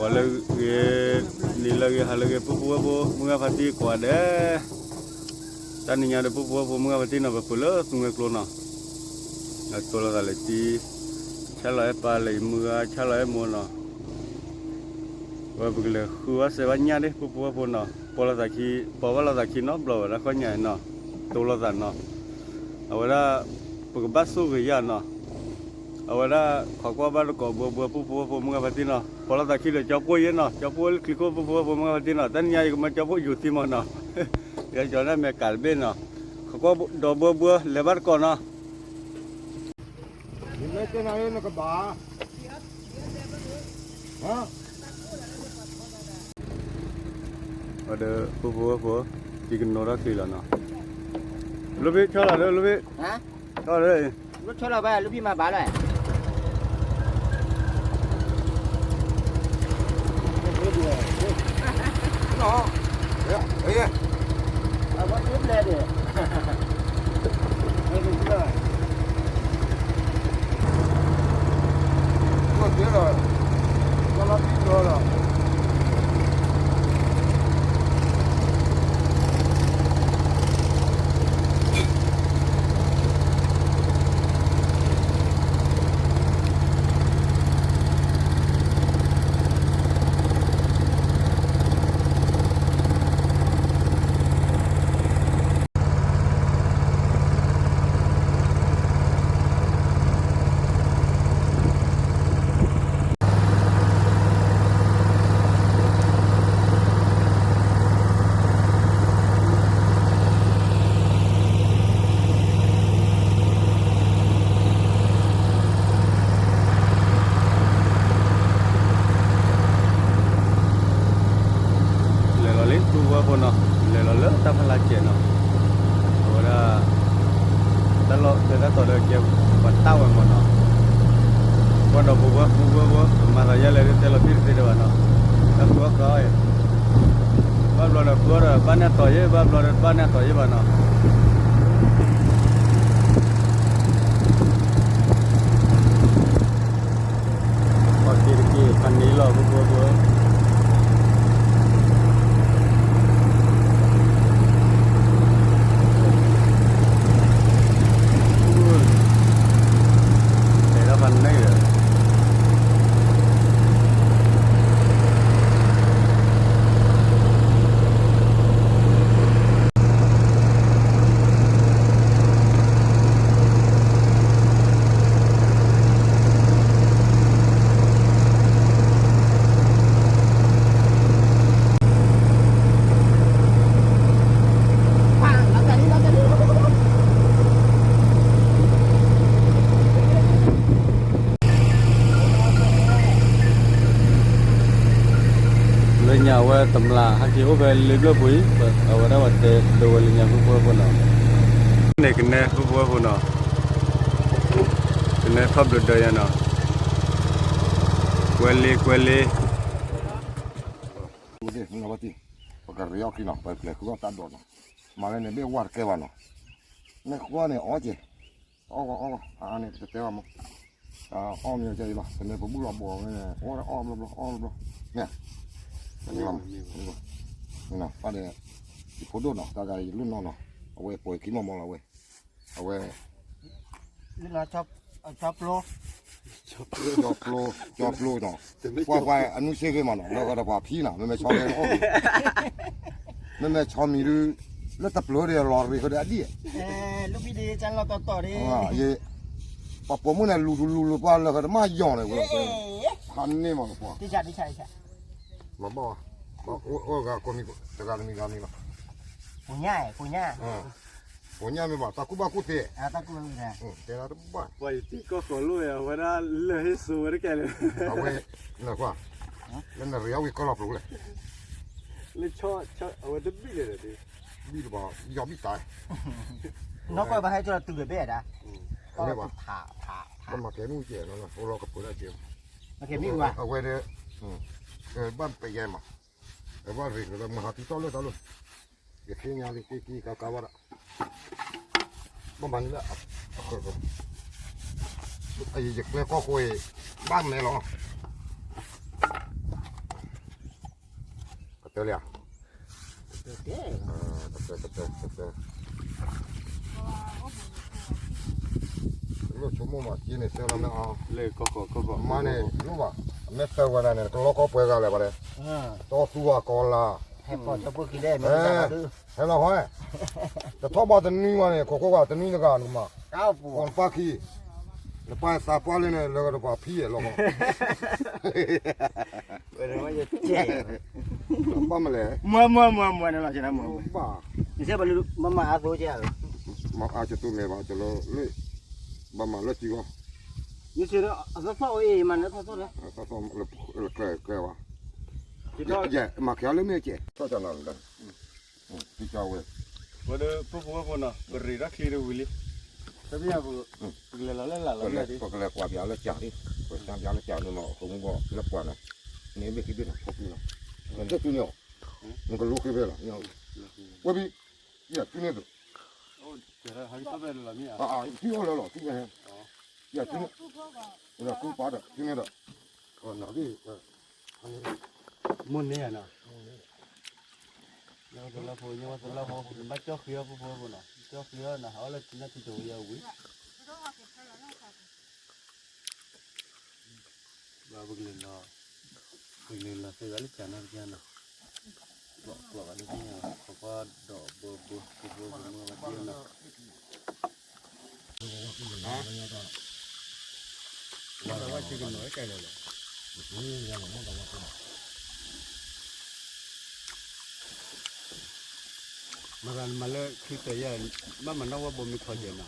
ပှၤလၢဂ့ၤ, နံၤလၢဂ့ၤ ဟါလၢဂ့ၤ ပုၢ်ဖိဝဲၢ်ဖိ မုၢ်ဂၤဖါတံၢ်ကိးဂၤဒဲး, တနံၤညါဒီး ပုၢ်ဖိဝဲၢ်ဖိ မုၢ်ဂၤဖါတံၢ်နီၤ ပပှဲၤလၢသူမွဲကျိနီၤ, တိၢ်လိာ်သးလၢတံၢ်, ဆၣ်လီၤအဲၣ်ပၢ်လၢယမုၢ်ဂၤ ဆၣ်လီၤအဲၣ်မိၢ်နီၤ, ဝဲပကလဲၤဃုဘၣ်စဲးဘၣ်ညၣ်ဒ် ပုၢ်ဖိဝဲၢ်ဖိနီၤ, ပိာ်လိာ်သးခံ, ပိာ်ဘၣ်လိာ်သးခံနီတဘျီဝဲဒၣ် ခီၣ်ညါအံၤနီၤ, တိၢ်လိာ်သးနီၤ, အဝဲဒၣ် ပကဘၣ်ဆိၣ်ဂ့ၤယၤနီၤ အဝဲဒၣ် ခိးကွၢ်ဘၣ်တကိးဘှီဘှီ ပုၢ်ဖိဝဲၢ်ဖိ မုၢ်ဂၤဖါတံၢ်နီၤ, ပိာ်လိာ်သးခံဒီး ကၠီပိၢ်ယဲနီၤ, ကၠီပိၢ်လၢချံခိၣ် ပုၢ်ဖိဝဲၢ်ဖိ မုၢ်ဂၤဖါတံၢ်နီၤ, တနံၤညါအံၤ ကမၢကၠီပိၢ်ယူၤသံမးနီၤ, ယကၠီန့ၣ်မ့ၢ်ကးတဘ့ၣ်နီၤ, ခိးကွၢ်ဒီးဘှီဘှီ လဲၤဘၣ်တကိးနီၤ. ယမ့ၢ်တဲနၤလၢနကဘၣ်, ဟါ, အဒီး ပုၢ်ဖိဝဲၢ်ဖိ ကံကနိထီၣ်ချံလီၤနီၤ, လိၣ်ဘ့ၣ်ဆီလီၤဒီး လိၣ်ဘ့ၣ်, ဟါ, ဆီလီၤဒီး, လိၣ်ဆီလီၤဘၣ် လိၣ်ဖံးမၤဘၣ်လီၤ. လဲၤလီၤလံ ပုၢ်ဖိဝဲၢ်ဖိနီၤ, လဲၤလီၤလၢတၢ်ဖးလၢ်စဲးနီၤ, အဝဲဒၣ် တၢ်လီၢ်ဖဲတၢ်တီၤဒီးကဲ ပှၤတၢ်ဝဲမးနီၤ, ပှၤဒီးပုၢ်ဖိဝဲၢ်ဖိ မၤသးယဲလဲၣ် တဲလီၤတံၢ်တသ့ဒံးဘၣ်နီၤ, တၢ်ဃုအီၣ်ဃုအီၣ်အံၤ, ဘၣ်ဘျီဒီးဃုအီၣ်ဒီး ဘၣ်နဲၣ်တီၤယဲ ဘၣ်ဘျီဒီး ဘၣ်နဲၣ်တီၤယဲဘၣ်နီၤ. ပှၤက့ၤတက့ၢ် ဖးန့ၣ်လီၤ ပုၢ်ဖိဝဲၢ်ဖိ, တဲဒၣ်ဖးန့ၣ်ဒီး လၢညါဝဲတမျၢ်ဟဲက့ၤအိၣ်ဖဲလ့ဘျၢၣ်ပူၤအံၤ, အဝဲဒၣ်ပှၤတဲဒိဝဲလၢညါ ပုၢ်ဖိဝဲၢ်ဖိနီၤ, န့ၣ်ကနဲ ပုၢ်ဖိဝဲၢ်ဖိနီၤ, ကနဲထီၣ်ဘျုးဒၢယၤနီၤ, ကွဲလ့ကွဲလ့ ပကရ့အီၣ်ခံနီၤ ပကလဲၤဃုအီၣ်တၢ်ဒိးနီၤ, မၤလၢန့ၣ်ဘ့ၣ်ဝါတကဲဘၣ်နီၤ, မ့ၢ်ဃုအီၣ်န့ၣ်အီၣ်က့ၤ, အီၣ်ဂီၢ်အီၣ်ဂီၢ် အါန့ၣ် ပတတဲဘၣ်မး, အီၣ်မ့ၢ်ကဲအံၤလီၤ, တမ့ၢ်ပဘူၣ်လီၤဘီၤဝဲန့ၣ် အီၣ်အီၣ်ဘျီဘျီ အီၣ်ဘျီဘျီ, မ့ၢ်, မ့ၢ်, ပၢ်ဒီး ယဖိဒိၣ်နီၤ တၢ်ဂၤယလိၣ်နီၢ်နီၤ, အဝဲပှဲၤခံမီၢ်မီၢ်လီၤဝဲ, အဝဲ ကၠီပျိ, ကၠီပျိနီၤ, ပှၤပှၤ အနုစ့ဂ့ၤမးနီၤ လၢဃီဒီးပှၤဖံနီၤ မ့မ့ၢ်ဆီမံၤ, မ့မ့ၢ်ဆီမံၤဒုး လၢတပျိၤဒီးလီၤရ့ဃီဒီးအဒံၣ်, ပှၤပိာ်မုၣ်န့ၣ် လူၤလူၤလူၤပှၤလၢဃီဒီးမၤယီၤန့ၣ်ဝဲ, ဖးန့ၢ်မးနီၤပှၤ, မၤဘၣ်, အိၣ်ဂၤကိးမံၤ တဂၤတမံၤဂၤမံၤလီၤ, ကိးညါ, ကိးညါမ့ၢ်ဘၣ် တၢ်ကူၣ်ဘၣ်ကူၣ်သ့, တဲဒၣ်တဘၣ်, ပှၤယတံၢ်ကီၢ်ဃီၤလိၣ်ဝဲ အဝဲဒၣ်လၢဟ့ၣ်စိဝဲတကဲလၢၤ, အဝဲ, နကွၢ်, လၢနရ့အဝံၤကီၢ်လီၤပျိၤလဲၣ်, လၢ, အဝဲတဘံၣ်လဲၣ်ဒီး, ဘံၣ်တဘၣ် ယီၤဘံၣ်တၢ်, နီၢ်ကီၢ်ဘၣ်ဟဲကၠီတုၤဒီးဘ့ၣ်ဒၣ်, ဘၣ်မၤကဲမုၢ်ကဲ, အိၣ်လီၤကပၢၤဒၣ်ကဲ, အဝဲဒီး, ဘၣ်ပယဲမး, ဘၣ်ရ့ၣ်ကဒီးမၤဟးသံတီၢ်လၢတၢ်လီၢ်, ယခ့ညါလံက့က့ကါကါဝဲဒၣ်, ဘၣ်မၤန့ၣ်လၢ, ယကျဲကီၢ်ဃိအံၤ, ဘၣ်မဲလီၤ, လၢ ကတဲ ကတဲ ကတဲ လိၣ်ဆိကမိၣ်မး က့န့ၣ် သၢလီၤမ့ၢ်အါ မါန့ၣ် လိၣ်ဘၣ် အမ့ၢ်သၢဝဲဒၣ်န့ၣ် ကလီကီပှဲၤဂၤလဲၣ်ဘၣ်လဲၣ် တီသူအကီလၤ ဟဲလီၤဟဲ တထီၣ်ဘၣ်တနွံဝဲန့ၣ် ခိးခိးဂၤတနွံတဂၤနကမၤ ကီနပၢ်ခံ နပၢ်သးပှၢ်လၢန့ၣ် လၢကတပၤဖံအဲၣ်လီၤ ဘၣ်မလဲၣ် မွဲမွဲမွဲမွဲန့ၣ်လီၤ ဘၣ် နစဲဘၣ်လၢ မမၤအါသိကဲ မၤအါကတိၤလဲၤဘၣ်ကလၢ လၢ ဘၣ်မၤလၢစံဂီၢ် နစဲဒီးအသီသီၣ်အံၤမၤန့ၣ်သီသီၣ်လဲၣ် သီသီၣ်လၢကျဲဝဲ ယမၤခဲအီၤလၢမ့ၢ်ကဲ သီၣ်ကနီၤလၢ သီကဝဲ ဝဲဒၣ်ပဖိဝဲဖိနီၤ ပရ့ဒီးချံတဝံၤလံ တမ့ၢ်ပကလဲၤလီၤလၢလာ်လီၤလၢ်ဒ် ပကလဲၤကွၢ်ပၠးလၢကၠးဒ် ပကစၢ်ပၠးလၢကၠးန့ၣ်မ့ၢ် ကမူဘီလၢကွၢ်နီၤ န့ၣ်ဘ့ၣ်ခံဘ့ၣ်နီၤ ဖိပူၤနီၤ နကဲကုန့ၣ်အီၤ နကလူၤဃ့ဖဲလီၤ ဝဲဘံ ယဲၢ်ကုန့ၣ်တ ထံအီၣ်လၢလီၤ ထံန့ၣ် ယဲၢ်ကုန့ၣ် ကူပာ်ဒီး ထံန့ၣ်ဒီး နီၤ မိၢ်န့ၢ်ယၤနီၤ ညါဝဲသလီဖိ ညါဝဲသလီဖိ ဘၣ်ကၠီဃံအီၤဖိဖိဖိနီၤ ကၠီဃံအီၤနီၤ ဟးအီၣ်လၢထံနၢ်ထံတဝံၤယဝံၤ ဘၣ်ပကလဲၤလီၤ ပကလဲၤလီၤသ့ဂၤလၢကၠးနီၢ်ကစၢ်နီၤ ကျိးကျိးဂၤဒ်သ့ၣ်ညါ ပကွၢ်ဒီးဘိဘိ ဘိဘိဘိမုၢ်ဘၣ်တ့ၢ်နီၤ မၤသးမၤလၢခံတယဲၢ် ဘၣ်မၤနီၣ်ဝဲဘိမုၢ်ထီၣ်ယဲၢ်နီၤ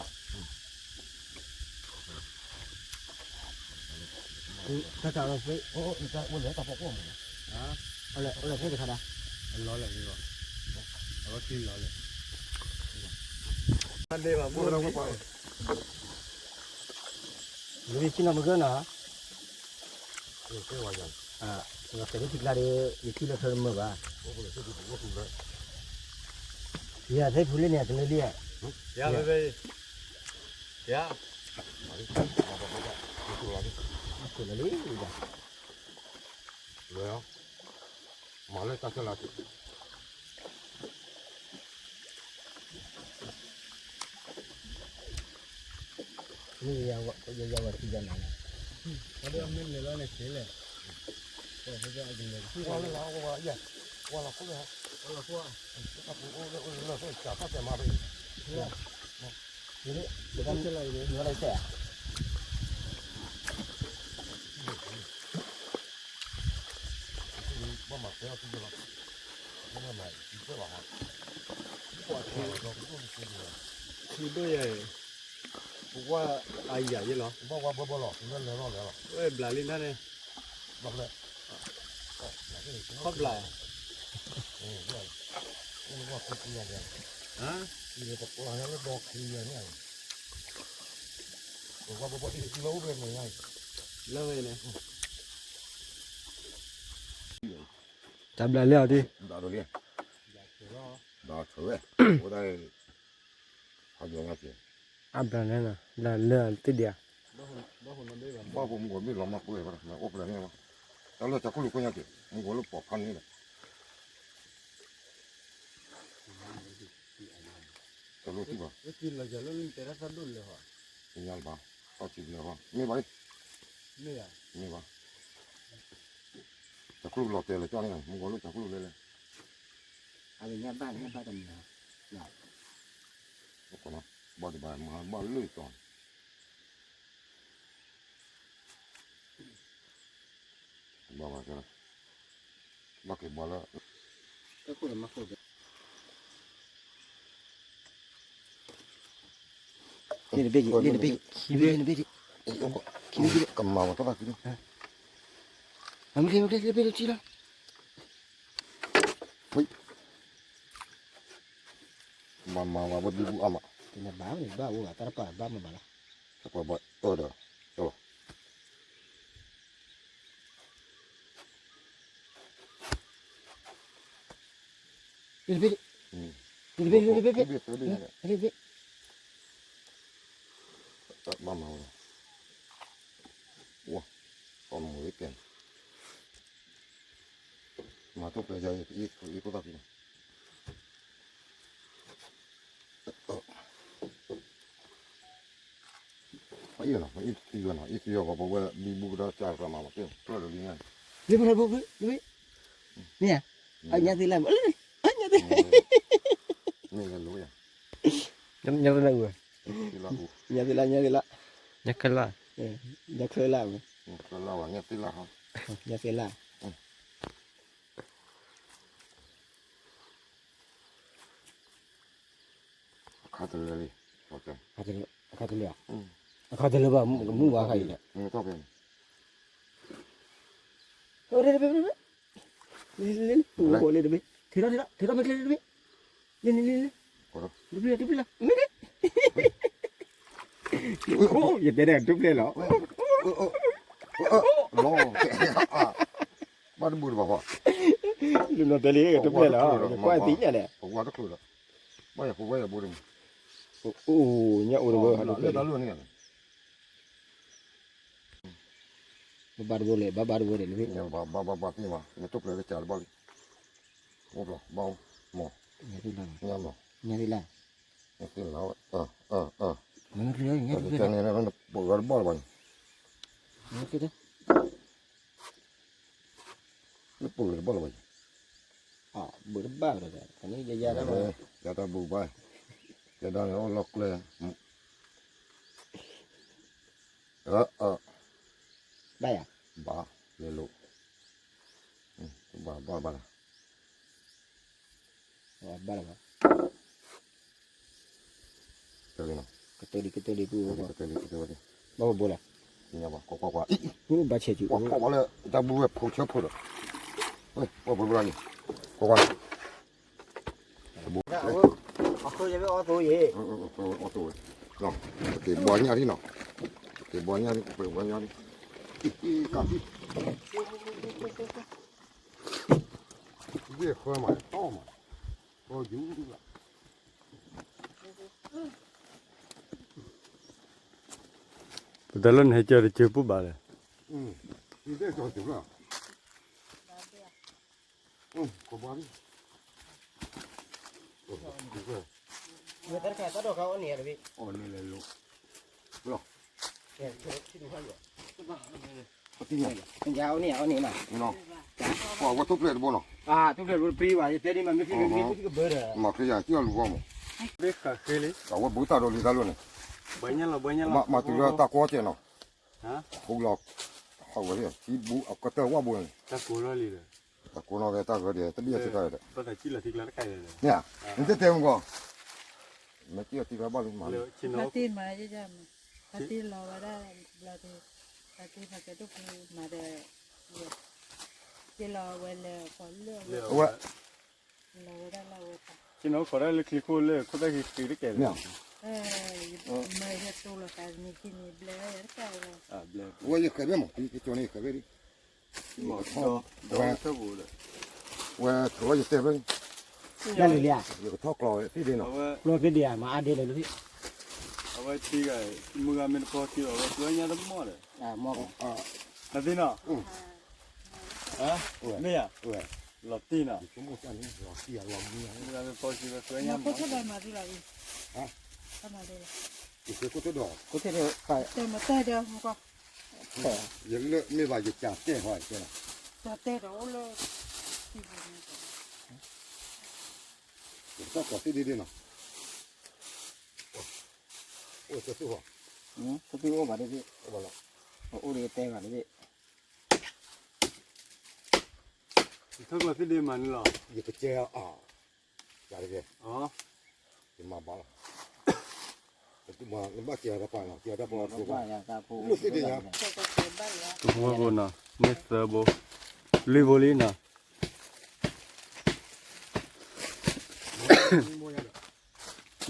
တၢ်တၢ်လီၤဖဲ အိၣ်လၢတၢ်ဖီခိၣ်မး အိၣ်လၢဖဲတခါဒၣ် အလီၤလဲၣ် အဝဲခံလီၤလဲၣ် တၢ်ဒ့ဘၣ်ဘိ လၢဆံနီၤမကၢနီၤ တဲဝဲယၤ တဲဝဲထံကျါဒီး ယထံၣ်လၢထၢတမုာ်ဘၣ် ယၤသ့ၣ်ဖူလၢန့ၣ် တလၢလံဧါ ယၤဖဲဖဲ ယၤ ခိၣ်လၢလံ ယၤ လွဲၤအီၤ မၤလၢတၢ်ဆၢလၢ်က့ၤ မ့ၢ်ယယဝဲထံယနၤန့ၣ် အမ့ၢ်လဲၤလီၤန့ၣ်ဆ့လဲၣ် ကွၢ်လၢလီၤဝဲယဲ ကွၢ်လီၤခိၣ်လၢ ကွၢ်လီၤခိၣ် အပူၤအိၣ်လၢအိၣ်လၢလၢ စးတၢ်တဲမၤဖဲ ဘၣ်မၤတဲအီၤသံလီၤ ဘၣ်မၤသံလီၤ ထံဒိၣ်ယၤအံၤ ပကွၢ်အယၤယဲလီၤ ဘၣ်ဝါဘၢဘၢလီၤ လဲၤလီၤလဲၤလီၤ ဝဲဘျးလံတၢ်န့ၣ် ဘၣ်လဲၤ ခီဘျး ဝါခိၣ်ခံယၤယၤ ပကွၢ်လၢဒီခံယၤန့ၣ် ဘၣ်ဘၣ်ဘၣ်အံၤလီၤဝဲန့ၣ် လၢဝဲန့ၣ် တၢ်ဘျးလၢအီၤဒ် ဘျးဒိၣ်လံ ဘျးဆၢဝဲ ဝဲဒၣ် ဟးယိၤညါက့ၤ အဘျးလဲၣ်နီၤ ဘျးလၢအီၤတ့ၢ်ဒံးဧါ ဘၣ်ဟိမူကီၢ်မ့ၢ်လီၤမၢ်ကွံာ်ဝဲဒၣ် မ့ၢ်အိၣ်ဖျဲၣ်န့ၣ်လီၤ တၢ်လၢတၢ်ခူၣ်လူၤကွၢ်ညါက့ၤ မူကီၢ်လၢပိာ်ဖးန့ၣ်ဒီး တၢ်လၢထံၣ်ဘၣ် တလီၤလၢတဲရၣ်သၢဒိၣ်လဲၣ်ဟီ တညါလၢၤဘၣ် တၢ်ထံၣ်ဘၣ် မ့ၢ်ဘၣ်အံၤ မ့ၢ်ဘၣ် တၢ်ခူၣ်လူၤလီၤတဲာ်လၢကၠီန့ၣ် မူကီၢ်လၢတၢ်ခူၣ်လူၤလဲၣ်လဲၣ် အကညါဘၣ်ညါဘၣ်တမံၤ ဘၣ်တဘၣ်မၤဘၣ်လၢကၠီ ဘၣ်ဘၣ်ကဲလီၤ ဘၣ်က့ၤဘၣ်လၢ န့ၣ်တဘ့ၣ်ဒံး န့ၣ်တဘ့ၣ်ဒံး ခံဘ့ၣ် န့ၣ်တဘ့ၣ်ဒံး ခံဘ့ၣ်ဒံး ကမၤဝဲတဘၣ်ခံဒံး မ့ၢ်ကျဲ မ့ၢ်ကျဲ တဘ့ၣ်ဒံးလီၤ ဘၣ်မၤဝဲဘၣ်ဒံးဘူးအါမး တနဘၣ်န့ၣ်ဘၣ်အိၣ်ဘၣ် တၢ်တပာ်ဘၣ်မၤဘၣ်လီၤ တပာ်ဘၣ်အၢဒီး ကၠီလီၤ တဘ့ၣ် တဘ့ၣ် တဘ့ၣ် တဘ့ၣ် ဘၣ်မၤဝဲ ဝါ ကီၢ်မူၤဝဲကဲ မၤတိၢ်ပျဲယၤ အ့ၣ်ခိၣ်သၣ်ဖံးနီၤ, မ့ၢ်အ့ၣ်နီၤ မ့ၢ်အ့ၣ်သံဝဲနီၤ အ့ၣ်သံဝဲပှၤပဝဲဘံဘူကဒီးစှၤတကျါမး ပှၤက့ၢ်ဖျၢၣ်ဒီးလံန့ၣ်, မ့ၢ်ဧါ, အညါသ့လၢ်မး, အညါသ့, မ့ၢ်လၢလိၤယၤ, ညါသ့လၢ်အူ, ညါသ့လၢ်, ညါသ့လၢ်, ညါခဲလၢ်, ညါခဲလၢ်, ညါသ့လၢ်, အခါတလၢလံ, အခါတလၢ, အခါတလၢဘၣ်, မူဘၣ်ခါအံၤလဲၣ်, လ့လ့လ့, ထံထီၣ်ထံထီၣ်မ့ၢ်ချ့လ့တဘ့ၣ်, လ့လ့လ့လ့, တပျဲၢ်လီၤ, တပျဲၢ်လီၤ, မ့ၢ်န့ၣ်, ယတဲဒၣ်တပျဲၢ်လီၤ, ဘၣ်တဘူၣ်တဘၣ်ဘၣ်, လူၤနီၤတဲလံတပျဲၢ်လီၤ, ကွၢ်သံညါလဲၣ်, ပဝဲတချုးဒီး, ဘၣ်ယၤပဝဲယၤဘိတမံၤ, အိၣ်ညါအိၣ်တဝဲ, လၢတၢ်လိၣ်န့ၣ် ဘၣ်ဘၣ်တဘိလဲၣ်, ဘၣ်ဘၣ်တဘိလဲၣ်, ဘၣ်ဘၣ်ဘၣ်သ့ၣ်မး, နတိၢ်ပျဲၤကစၢ်တဘၣ်လံ, အိၣ်ဘျီ, ဘၣ်အိၣ်, မီၢ်, ညါလီၤ, ညါလီၤ, ညါလီၤ, နပှဲၤတဘၣ်လၢၤဘၣ်န့ၣ်, နပှဲၤတဘၣ်လၢၤဘၣ်န့ၣ်, ဘၣ်တဘၣ်လၢၤ, ယတၢ်ဘူၣ်ဘၣ်, ယတၢ်န့ၣ်အိၣ်လီၢ်ကျဲ ဘၣ်ယၤ, ဘၣ်, လဲၤလိာ်, ဘၣ်ဘၣ်လီၤ, ဘၣ်လီၤ, ကတၢၢ်လံ, ကတၢၢ်လံ, ကတၢၢ်လံ, ဘၣ်ဘိလဲၣ်, ကွၢ်ကွၢ်ကွၢ်, ဘၣ်ဆဲးက့ၤ, ကွၢ်ကွၢ်လၢတၢ်ဘူၣ်ဝဲဖိဆၢဖိဒီး, ကွၢ်ကွၢ်, အဃိယဘၣ်အီၣ်သိယ့ၣ်, အီၣ်သိဝဲ, က့ၤဘှါညၣ်ဒံနီၤ, က့ၤဘှါညၣ်ဒံ, က့ၤဘှါညၣ်ဒံ, က့ၤ, ယဃၢမး, တီမး, တီယူၤလီၤ. ပတၢ်လၢနဟဲကၢၤတကၢၤပူၤဘၣ်လဲၣ်, ပှၤဝဲတိၢ်ဖျဲၣ်တဘိနီၤ, တိၢ်ဖျဲၣ်တဘိပျံၤဘၣ်, ယတဲဒ်မးမ့ၢ်ဖံးမ့ၢ်ဖံးကဘၢဒီး, မၤခရံာ်ယၤ ကံၣ်အီၣ်လူၤဂီၢ်မး, အဝဲဘူးတၢ်ဒီးလံတၢ်လိၣ်န့ၣ်, မၤတုၤလၢတၢ်ကီစဲးနီၤ, ဟူလီၤ, ဟးဝဲလံ ထံဘူးအကတၢၢ်ဝၣ်ဘူးန့ၣ်, တၢ်ကိးလီၤလံဒီး, တၢ်ကိးနီၢ်ဂဲၤတၢ်ဂၢၢ်ဒဲး တဘၣ်ယၤစ့ၢ်ကီးဒီး, မ့ၢ်ဧါ, နတတဲမ့ၢ်ကီး, မ့ၢ်ကံၣ်အီၣ်ထံကျါဘၣ်လံမး, မၤတ့ၢ်လီၤဝဲဒၣ်ဘျီဒီး, မၤတ့ၢ်မၤကဲဒိၣ်ဖုမၤဒီး, တ့ၢ်လီၤဝဲလၢ, အဝဲ, ဆ့ၣ်နီၤခိးတၢ်လၢချံခိၣ်လၢခိၣ်သၣ်ခံတကဲး, မ့ၢ်, မ့ၢ်ဟဲတိၢ်လီၤသးတနံၤခံနံၤဘျဲၣ်ဝဲတကဲးလီၤ, အဝဲယဃဲၤဘ့ၣ်မး ကကၠီန့ၣ်ယဃဲၤဘ့ၣ်ဒံး, ဝဲဆိးလီၤယတဲဖျၢၣ်, ယကထီၣ်ကျီသ့ဒ့နီၤ, ကျီသ့ဒ့ဧါ မၤအါဒ့လဲၣ်, အဝဲထံဂၤ, မုၢ်ဂၤမ့ၢ်တပီၢ်ကံအီၤဝဲကျီညါတမီၢ်ဒီး, နသ့ၣ်နီၤ, မ့ၢ်ဧါ, လီၤတံၢ်နီၤ, မုၢ်ဂၤမ့ၢ်ပီၢ်ကံဝဲကျီညါမီၢ်, ယလၢမ့ၢ်ဘၣ်ယကတဲဟီ, တဲဒီး, ယကတီၢ်ကီးသ့ဒ့ဒ့နီၤ, အိၣ်တသူၣ်ဟီ, တသူၣ်အိၣ်ဘၣ်ဒ့ဒ့, အိၣ်ဒ့တဲဘၣ်ဒ့ဒ့, ယထီၣ်ကျီသ့ဒ့မးန့ၣ်လီၤ, ယကတဲအီၤ, ယၤတက့ၢ်, ယမၤဘၣ်လီၤ, နဘၣ်ကဲအီၤတၢ်ပှၤနီၤ, ကဲအီၤတၢ်ပှၤ, လိၣ်သ့ဒ့ညါ, တဖိဖိနီၤ, မ့ၢ်သၢဘိ, လွံၢ်ဘိလံနီၤ,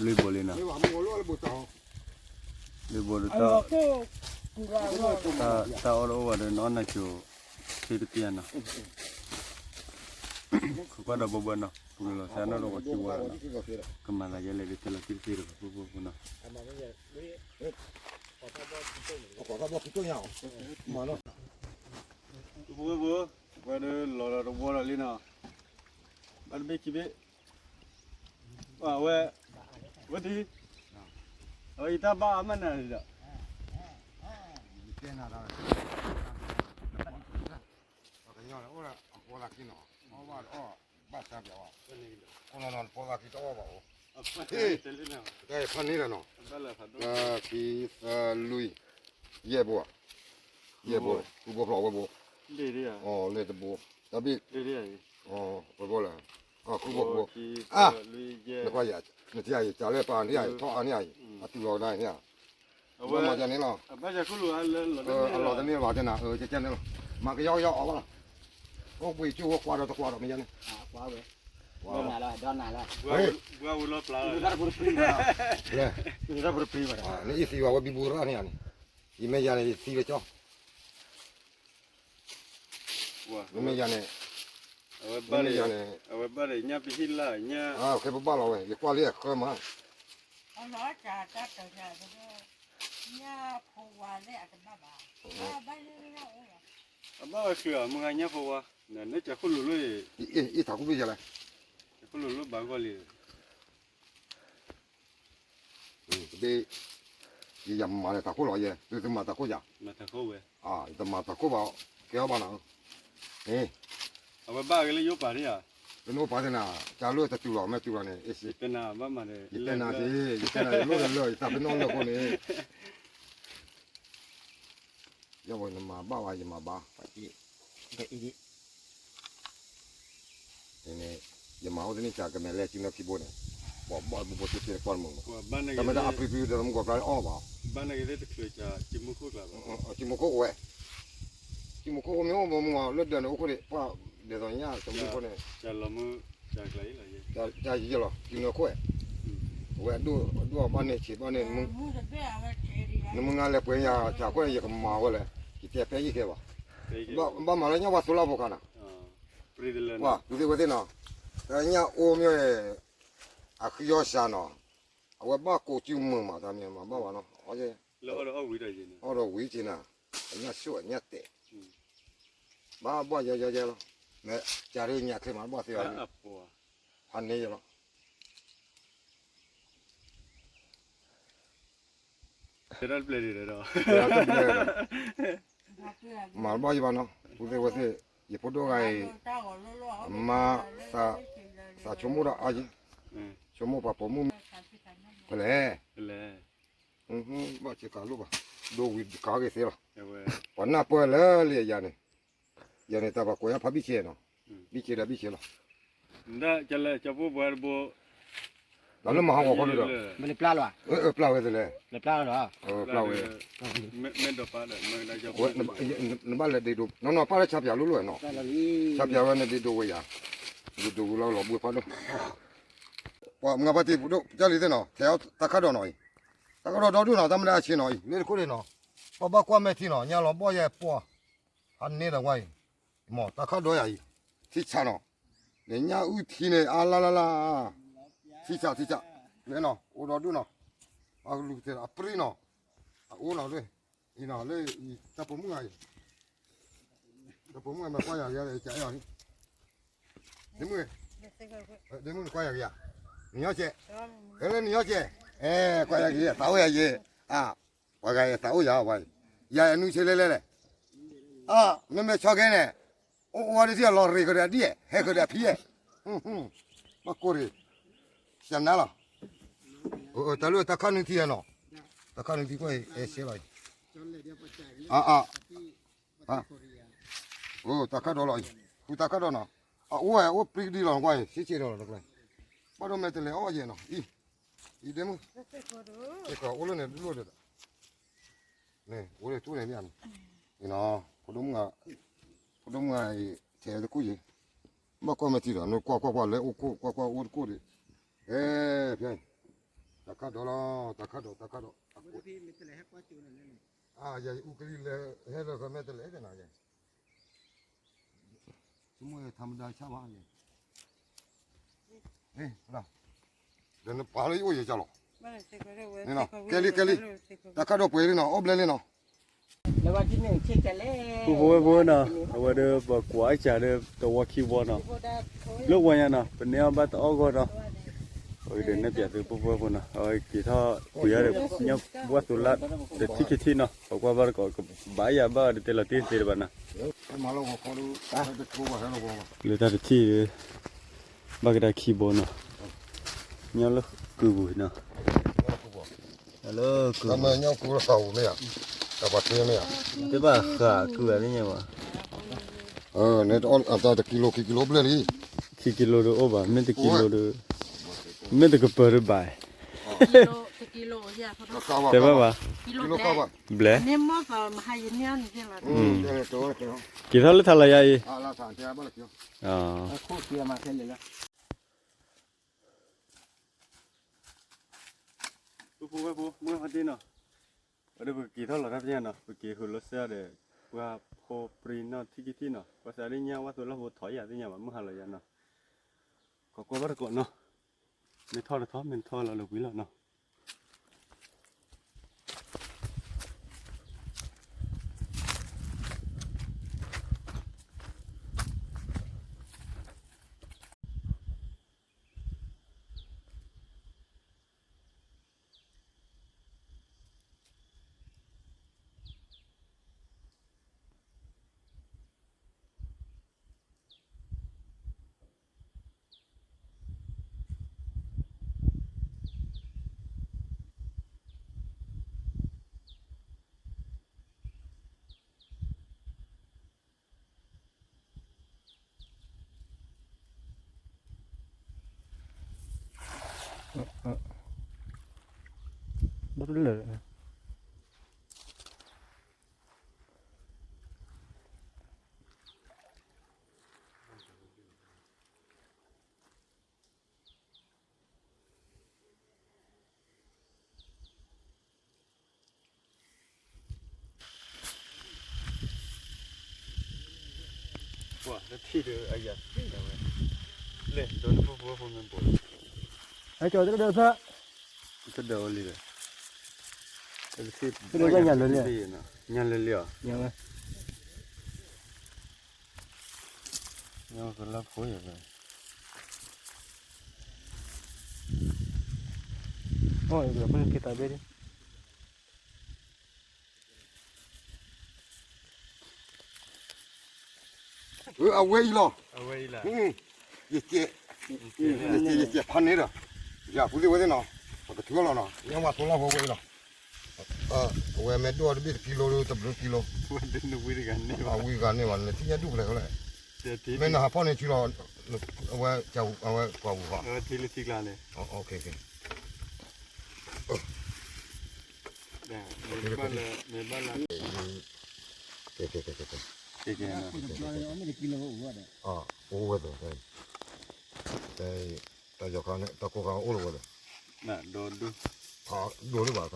လွံၢ်ဘိလံနီၤ, လွံၢ်ဘိတတီၢ်, တၢ်အီၣ်တအိၣ်ဘၣ်ဒီး နအီၣ်နၤကၠိ, သ့တပျၢ်နီၤ, ခိးကွၢ်ဒီးဘၢဘၢနီၤ, ပကလီၤသးနီၣ်ဒီးပှၤကံဝါနီၤ, ကမၤသးယဲလဲၣ်ဒ်တဲလီၤသ့တသ့ဒီး ပဖိဖိနီၤ, ပဖိဖိ, ဝဲဒၣ်လီၤဒီးတဝီဒီးလံနီၤ ဘၣ်တဘ့ၣ်ခံဘ့ၣ်, ဝဲ, ဝဲဒ်, အဝဲယတၢ်ဘၣ်အါမးနၤဒီး, ယတဲနၤဒီး, ပှၤကညီန့ၣ် အိၣ်ဒီးအဖိသၣ်ခံနီၤ, အီၣ်ဘၣ်တအီၣ်, ဘၣ်ဆါပၠးဝဲ, အိၣ်နီၤနီၤ ဖိသၣ်ခံတအီၣ်ဘၣ်အိၣ်, ဖးန့ၢ်လီၤနီၤ, ခံသၢလွံၢ်, ယဲၢ်ဘိဧါ, ယဲၢ်ဘိ, ဃုဘိဖျိဝဲဘိ, လဲၣ်တဘိ, တၢ်ဘ့ၣ်, ဝဲဘိလဲၣ်, ဃုဘိဃုဘိ, နကွၢ်ယၤ, နထံၣ်ယၤအံၤ ကးလၢပာ်န့ၢ်ယၤအံၤ ထီၣ်အါန့ၢ်ယၤအံၤ အတုၤလီၤကဒါန့ၣ်ဧါ, မၤယၤန့ၣ်လီၤ, အလီၤတန့ၢ်ဘၣ်တဲနၤ ကဲကဲန့ၣ်လီၤ, မၤကယီကယီအီၣ်ဘၣ်လီၤ, အိၣ်ဘှံးကၠိဝဲကွၢ်ဒီးတကွၢ်ဒီးမ့ၢ်ယၤန့ၣ်, ကွၢ်ဝဲ, ဒီနၤလီၤ, ဘှါဝဲလီၤပျါ, နအံၤသံဝဲဝဲဘံဘူရၣ်န့ၣ်ဧါန့ၣ်, ယမ့ၢ်ယၤန့ၣ် ယသံလၢကၠီ မ့မ့ၢ်ယၤန့ၣ်, အဝဲဘၣ်န့ၣ်, အဝဲဘၣ်န့ၣ် ညၣ်ပဟံၣ်လၢ်ညၣ်, ခဲပဘၣ်လီၤဝဲ ယကွၢ်လံအဃၢမး, အဘၣ်ဝဲဃုာ်အမုၢ်ဂၤညၣ်ဖိဝါ, နကၢခိၣ်လိၤလိၤ, အံၤထးခိၣ်ဘ့ၣ်ယလဲၣ်, တခိၣ်လိၤလိၤဘၣ်ဂီၢ်လံ တဘ့ၣ်, ယမၤလၢတၢ်ခိၣ်လီၤယဲ, သုသုမၤတၢ်ခိၣ်ယၤ, ယတမၤတၢ်ခိၣ်ဘၣ်, ကဲအီၤဘၣ်နၤ, အဝဲဘၣ်ဂ့ၤလၢယအိၣ်ပာ်ဒံဧါ, လၢနအိၣ်ပာ်သ့ၣ်နၤ, ကၢလိၣ်တတုၤလီၤ မ့ၢ်တုၤလီၤန့ၣ်, ယတဲနၤ, ယတဲနၤ, ယလိၣ်ဒီးလၢ ယသးပ့ၤနီၣ်လၢအဃိန့ၣ်, ယဝဲနမၤဘၣ်ဝဲ ယမၤဘၣ်, န့ၣ်, ယမၤအိၣ်တန့ၢ်စှၤကမဲာ်လဲၣ် စုနီၢ်ခံဘိန့ၣ်, ပှၤဘၣ်တဘိဘိတ့တ့ကွၢ်တမုာ်မး, တၢ်မ့ၢ်တၢ်အါပြံပြံဒီးမုၢ်ကီၢ်ဖျါလၢအီၣ်ဘၣ်, စံမူခိၣ်ဝဲ, စံမူခိၣ်မ့ၢ်အိၣ်မူမူလၢဒၢးန့ၣ် အိၣ်ခိၣ်ဒံး ပှၤဒဲးသိးညါ စံမူခိၣ်န့ၣ်, တၢ်ယံၤလီၤ စံမူခိၣ်, အဝဲအဒိၣ်အဘၣ်န့ၢ်ဆံးဘၣ်န့ၢ် နမုၢ်နၤလဲၤပှ့ၤယၤ စှၤခိၣ်န့ၣ် ယကမၤဝဲလဲၣ်, ယတဲဖဲယံၤကဲဘၣ်, ဘၣ်မၤလၢညၣ်ဝါသိလၢဖိခါနီၤ, ပှၤ သုသ့ၣ်ဝဲသ့ၣ်နီၤ, တၢ်ညၣ်အိၣ်မ့ၢ် အဃံအီၣ်စှၤနီၤ, အဝဲဘၣ်ကိးစုမုာ်မး တၢ်မ့ၢ်မၤဘၣ်ဝဲနီၤ, အီၣ်ဒီးဝံၤက့ၤနၤ, အညၣ်ဆိၣ်အညၣ်တဲာ်, ဘၣ်ဘၣ်ယဲယဲယဲလီၤ, မ့ၢ်ကၢ်ရ့ၣ်ညၣ်ချ့မး ဘၣ်သ့အီၤ, ဟးန့ၢ်ယဲလီၤ. မၤတဘၣ်ယဘၣ်နီၤ ပုၢ်သ့ၣ်ဝဲၢ်သ့ၣ် ယဖိဒိၣ်ဂၤအံၤ အမါ သးဆိကမိၣ်ဒီးအါယံၤ ဆိကမိၣ်ပှၤပိာ်မုၣ် ဖဲလဲၣ် ဘၣ်ဆ့ကၤလိၣ်ဘၣ် ဒိဝံၤကၤဂ့ၤသ့လီၤ ပှၤနၢ်ပၢၢ်လၢလံယၤန့ၣ် ယၤန့ၣ်တၢ်ပှၤကွဲးအဖးဘံၣ်ဆ့နီၤ ဘံၣ်ဆ့ဒီးဘံၣ်ဆ့လီၤ တၢ်လၢမၤဟးဂီၤခီဒုဒီး ပျၢ်ဝဲသ့လဲၣ် ပျၢ်ဝဲ နဘၣ်လဲၤဒ့ဒိး နီၢ်နီၢ်ပၢ်လၢဆါပၠးလိၤလိၤနီၤ ဆါပၠးဝဲန့ၣ်ဒ့ဒိးဝဲယၤ ဒ့ဒိးဝဲလီၤလီၤဘှံးဖးဒိၣ် ပှၤမုၢ်ဂၤပှၤတံၤဖိဒိၣ်ကၢ်လံသ့ၣ်နီၤ ထဲအီၤတၢ်ခၣ်ဒီးနီၤအံၤ တၢ်ခၣ်ဒီးဒီဒူၣ်နီၤ တၢ်မနုၤအဆ့နီၤအံၤ လၢတခိၣ်ဒံးနီၤ ပှၤဘၣ်ကွၢ်မဲာ်ထံနီၤ ညါလီၤဘီၣ်ယဲပှၤ ဟးန့ၢ်ဒီးဝဲအံၤ မ့ၢ်တၢ်ခၣ်ဒီးယၤအံၤ ထံဆးနီၤ ဒီးညၣ်အုၣ်ထံန့ၣ် အါလါလါလါ ထံဆးထံဆး လဲၤနီၤ အိၣ်ဒီဒူၣ်နီၤ အကလူးကတဲာ်အပြံနီၤ အအိၣ်နီၤ လၢ အံၤနီၤ လၢ တၢ်ပိာ်မုၣ်ဂၤအံၤ တၢ်ပိာ်မုၣ်ဂၤမ့ၢ်ကွၢ်ယၤကယၤ ကအဲၣ်အီၤ ဒ့မုၣ် ဒ့မုၣ်နကွၢ်ယၤကယၤ နညီကဲ လၢနညီကဲ အဲ ကွၢ်ယၤကယၤ သးအိၣ်ယၤယဲ အ ပှၤဂၤယဲ သးအိၣ်ယၤဝဲ ယၤအနုဆဲလဲၣ်လဲၣ်လဲၣ် အ မ့မ့ၢ်ဆီကဲန့ၣ် အိၣ်ဝဲဒၣ်ထံၣ်လီၤရ့ၣ်ကဒီးဒ် ဟဲကဒီးဖံး ဘၣ်ကိၢ်ရ့ၣ် စနါလီၤ တၢ်လၢတၢ်ခါနုၢ်ထံနီၤ တၢ်ခါနုၢ်ထံကွၢ်အံၤ အဲၣ်ဆဲလီၤအံၤ အ အ တၢ်ခါဒီးလီၤအံၤ ဃုတၢ်ခါဒီးနီၤ အအိၣ်ဝဲအိၣ်ပြံကဒံလီၤကွၢ်အံၤ ဆ့ဆ့ဒီးလီၤတကျဲ ဘၣ်ဒိၣ်မဲာ်တလဲၤအီၣ်ယဲနီၤ အံၤ အံၤဒ့မုၣ် ကအိၣ်လၢန့ၣ်ဒိၣ်ဒိၣ်ဒီး န့ၣ် အိၣ်လၢထူန့ၣ်မ့ၢ်န့ၣ် ဖိဒိၣ်မုၣ်ဂၤ ဖိဒိၣ်မုၣ်ဂၤအံၤ ထဲတကူၣ်ယံၤ ဘၣ်ကွၢ်မဲာ်ထံဒီး နကွၢ်ကွၢ်ကွၢ်လဲၤအိၣ်ကိၣ် ကွၢ်ကွၢ်အိၣ်တကူၣ်ဒီး အဲ ဖဲ တၢ်ခါဒီးလီၤ တၢ်ခါဒီး တၢ်ခါဒီး အ ယအူကလံၤလဲၤ ဟဲလၢမဲာ်တလဲၤသ့နီၤ ဆိကမိၣ်ထါမဒါဆၣ်ဘၣ်ယဲ ဒီးနပာ်လၢယအိၣ်ယဲကလီၤ ကဲလံ ကဲလံ တၢ်ခါဒီးပှဲၤလံနီၤ အိၣ်ဘျဲလံနီၤ ပူဖိဝဲဖိနီၤ အဝဲဒီးပကွၢ်အစၢ်ဒီးတဝီခံဝီနီၤ, လၢဝီညါနီၤ ပန့ၢ်အီၣ်ဘၣ်တအီၣ်ဂီၢ်နီၤ, အဝဲဒီးနဲၣ်ပၠးသုပူဖိဝဲဖိနီၤ အဝဲက့ၤထီၣ်ကွံာ်အီၤဒီး ညၣ်ဝၣ်သိလၣ်တထံၣ်ခံထံၣ်နီၤ ပကွၢ်ဘၣ်တကိး ကဘၣ်ယၤဘၣ်အီၤဒီးတဲလီၤတ့ၢ်သ့တဘၣ်နီၤ လၢတၢ်တထံၣ်ဒီး ဘၣ်ကဒါခံဘိနီၤ, ညၣ်လၢကုပူၤနီၤ, လၢကုပူၤ, တဘၣ်ဃးကုဂၤသ့ၣ်ညါဘၣ်, တကံလိခံကံလိဘျဲၣ်လံ, ခံကံလိဒီးအိၣ်ဘၣ် မ့ၢ်တကံလိဒီး, မ့ၢ်တကပၤဒီးဘၣ်, တဲဘၣ်ဘၣ်, ဘျဲၣ်, က့ၤထီၣ်လၢထးလီၤယၤအံၤ, ပူဖိဝဲဖိ မုၢ်ဟါတ့ၢ်နီၤ, ဝဲဒၣ်ပကက့ၤထီၣ်လီၤတၢ်ပညၣ်နီၤ ပက့ၤဃုာ်လီၤစၢ်ဒီး ပှၤဖိပြံနီၣ်ထံၣ်ကံထံၣ်နီၤ ပှၤစးဒ်ညၣ်ဝၣ်သိလၣ်ဖိထီၣ်ယၤသ့ၣ်ညါဘၣ် မုၢ်ဟါလီၤယၤနီၤ, ကကွၢ်ဘၣ်တကိးနီၤ, မ့ၢ်ထီၣ်တထီၣ် မ့ၢ်တထီၣ်လီၤလၢဝံၤလီၤနီၤ. ပှၤတထံၣ်ဒီး အယၤသံဝဲ, လဲၤဒိးန့ၢ်ဖိဖိဖိမ့ၢ်ဘိးလီၤ, ဟဲကၠီၤတကဒၢးသၢ, တဒၢးဝဲလံဒီး, တထံၣ်, ညၣ်လၢလံအီၤ, ညၣ်ဝဲ, ညၣ်ဝဲကလၢဖိယၤဝဲ, အိၣ်, က့ၤသးဘ့ၣ်ဒ် အဝဲအံၤလီၤ, ယကဲ, ယကဲ, ယကဲဖးန့ၣ်ဒီး, ယၤဖုသ့ၣ်ဝဲသ့ၣ်နီၤ, ပကထုးအီၤလီၤနီၤ, ညၣ်ဝါသိလၢဖိဝဲအံၤလီၤ, အဝဲမ့ၢ်ဒိၣ်အီၤတဘ့ၣ်တကံလိဒီးတဘျုးကံလိ, ဝံဂၤန့ၢ်ဘၣ်, မ့ၢ်နဟးဖီၣ်န့ၢ်ဆူလီၤ, အဝဲ, အဝဲကွၢ်ပူၤဃီ, အိၣ်ဝဲသ့ၣ်, တၢ်ယီၤခါန့ၣ် တၢ်ကိၢ်ခါအိၣ်လီၤဝဲသ့ၣ်, ဒိၣ်ဒိၣ်ဘၣ်,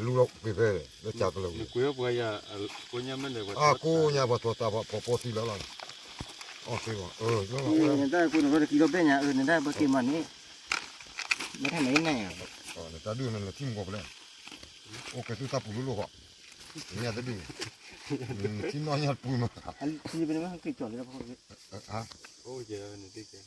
လူလီၤကွံာ်ဖဲ, လၢကၢ်ကလၢာ်ဝံၤ, အကိးညါပှၤထိးတၢ်ဖီဖိသံလၢလီၤ, အီၣ်သ့ဘၣ်, နတၢ်ကိၢ်န့ၣ်ဝဲတကံလိဘ့ၣ်ညါ အၢ နတၢ်ပက့ၤမၤန့ၣ်, ဘၣ်ထီၣ်မၤအံၤနၤယၤ, နတၢ်ဒုးန့ၣ် နထံၣ်မူကီၢ်ဖဲလဲၣ်, အိၣ်ကဲသုတၢ်ပူၤလိလိၣ်ဃီ, နတၢ်ဒုးန့ၣ်, နထံၣ်နီၢ်ညါတပူၤမး, အိၣ်ကဲ,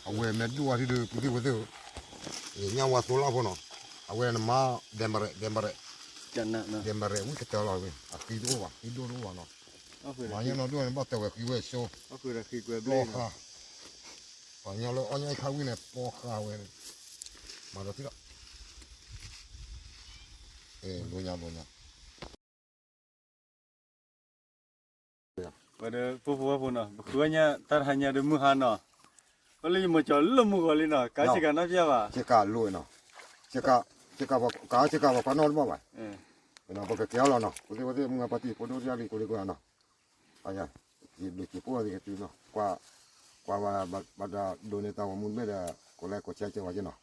အဝဲမ့ၢ်ဒိၣ်ဝဲဒၣ်ဒီး ပူၤသ့ၣ်ဝဲသ့ၣ်ဧၢ, ညၣ်ဝါသိလၢဖိနီၤ, အဝဲနမၤ ဒဲမရဲၣ်, ဒဲမရဲၣ်, ဒဲမရဲၣ်ဝံကတၢၢ်လီၤဝဲ, အဃံတအိၣ်ဘၣ်, ဃံဒိၣ်တအိၣ်ဘၣ်နီၤ, မၤညါနီၢ်ဒိၣ်န့ၣ် ဘၣ်တဲဝဲဃံဝဲဆိ, ပီဃါ, ပှၤညီလၢအီၣ်ညၣ်အံၤခါဝံန့ၣ် ပီဃါဝဲ, မၤဒီးသံလီၤ, ဘျိညါဘျိညါ ဝဲဒီး ပူဖိဝဲဖိနီၤ ပဃုဝဲညါတၢ်တဟါညါဒီးမုၢ်ဟါနီၤ, ပလၢယမိၢ်ကၠီၤလၢမုၢ်ဂီၤလံနီၤ ကါဆ့ကၤနီၣ်ပျၢ်ဘၣ်, ဆ့ကၤလိနီၤ, ဆ့ကၤ, ဆ့ကၤ, ကါဆ့ကၤပှၤကွၢ်နီၣ်တဘၣ်ဘၣ်, ပကကဲအီၤလီၤနီၤ ပူသ့ၣ်ဝဲသ့ၣ် မုၢ်ဂၤပှၤတံၤဖိဒိၣ်တၢ်လံ ကိးဒံကိးဂၤနီၤ, ယဘျုးက့ၤဖိအီၤသ့ၣ်ကသံနီၤ, ကွၢ်, ကွၢ်ဝဲ, ဘၣ်ဒိးန့ၢ်တၢ်ဂီၤမူတဘ့ၣ်ဒီး ကိးlikeကိးshareကဲဝဲယဲနီၤ,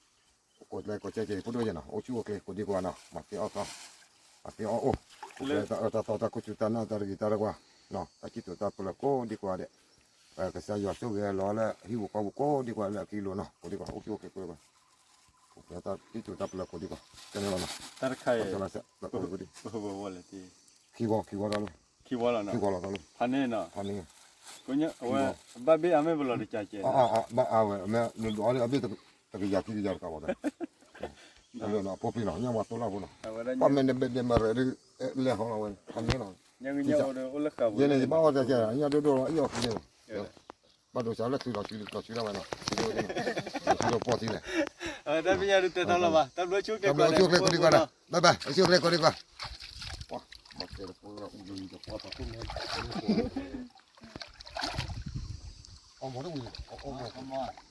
ကိးlikeကိးshareကဲဖိဒိၣ်ယဲနီၤ အိၣ်ဆူၣ်အိၣ်ချ့ ကိးဒံကိးဂၤနီၤ မၤသ့အီၣ်သီ, မၤသ့အီၣ်အိၣ်, တၢ်အၢတၢ်သီတၢ်ခူသူၣ်တၢ်နၢ်တၢ်တဂ့ၤတၢ်တဝါ, တၢ်စံၣ်တိၤတၢ်ပလၢကိးဒံကိးဂၤဒဲး, ကစၢ်ယွၤဆိၣ်ဂ့ၤလီၤလၢဟံၣ်ပူၤဃီပူၤကိးဒံကီးလၢအခံလိၤနီၤ ကိးဒံကီး အိၣ်က့ၤအိၣ်က့ၤကိးဒံကီး တၢ်တံၢ်တိၤတၢ်ပလၢကိးဒံကီး ကဲန့ၣ်လီၤနီၤ တၢ်တခါအံၤ ခံဝီ ခံဝီတၢ်လီၤ ခံဝီလီၤတၢ်လီၤ ဖးန့ၣ်နီၤ ဖးန့ၣ် အဝဲ ဘၣ်ဘ့ၣ်အမ့ၢ်ပလီၤတကးကဲး အဝဲ မ့ၢ်နဒွးလၢအဘ့ၣ် တကယၤခံကယၤတကးဘၣ် အလၢနီၤ အဖိပျံၤနီၤ ညၣ်ဝါသိလၢအဖိနီၤ ပှၤမ့ၢ်နဘဲဒဲးမၤရဲၣ်ဒ် လဲၤဟီလီၤဝဲ ဖးန့ၣ်နီၤ ယဲန့ၣ် ယဘၣ်အီၣ်တၢ်ကဲ ညၣ်ဒိၣ်ဒိၣ်လီၤ အံၣ်အီၣ်ခံန့ၣ် ဘၣ်ဒိစးလၢသုးလီၤစုလီၤစုဒၣ်ဝဲနီၤ စုလီၤပီၢ်သံလဲၣ် တၢ်ပညၣ်ဒုးတဲထီၣ်လီၤဘၣ် တၢ်ဘျုးဆိကျဲကိးဒံကီးနီၤ ဘၣ်ဘၣ် အဆိကျဲကိးဒံကီး ပှၤ မၤတဲတဖိလီၤ အူဒိၣ်ယံၤတပှၢ်ပှၤခိၣ်မဲ အီၣ်မီၢ်တဝံၤ အီၣ်မီၢ်